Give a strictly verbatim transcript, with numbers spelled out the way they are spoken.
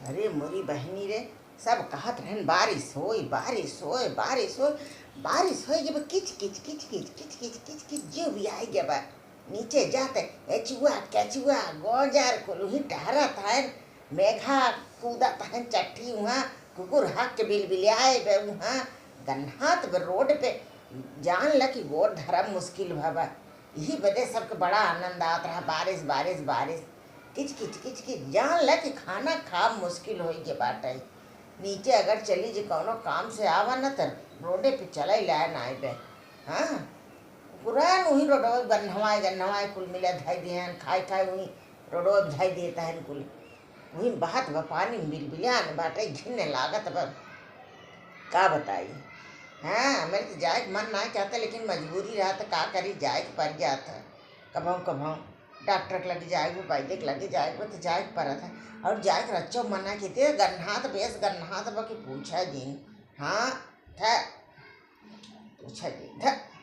अरे मोरी बहिनी रे, सब कहत रहन, "बारिश होई, बारिश होई, बारिश होई।" बारिश होई जब किच किच, किच किच, किच किच, किच किच, जीव भी आई गया बा। नीचे जाते एचुआ, केचुआ, गोजर, कुलही टहरत हन, मेघा कूदत हन चट्टी उहाँ, कुकुर हक के बिलबिलाए बे उहाँ, गन्हात बे रोड पे, जान ल कि गोड़ धरब मुश्किल भवा। यही बदे सबके बड़ा आनंद आवत रहा, बारिश, बारिश, बारिश, किच किच, किच किच, जान ल कि खाना खाब मुश्किल होई के बाटे। नीचे अगर चली जे कौनो काम से आवा न, त रोडे पे चले लाए ना आइबे। हाँ, पुरान वही रोडवा गन्हवाए, गन्हवाए कुल मिला धई दिहन, खाए खाए वही रोडवा पे धई देता है कुल। वही बहत बा पानी, बिलबिलान बाटे, घिन लागत बा, का बताई। हाँ, मेरे तो जाए के मन ना चाहता, लेकिन मजबूरी रहा तो का करी, जाए के पड़ जाता। कभौ कभौ डॉक्टर के लगे जाए के, वैद्य के लगे जाए के, तो जाए के पड़त है। और जाए के रच्चो मना के, ते गन्हात बेस गन्हात बा कि पूछा जिन। हाँ, था, पूछा जिन, था।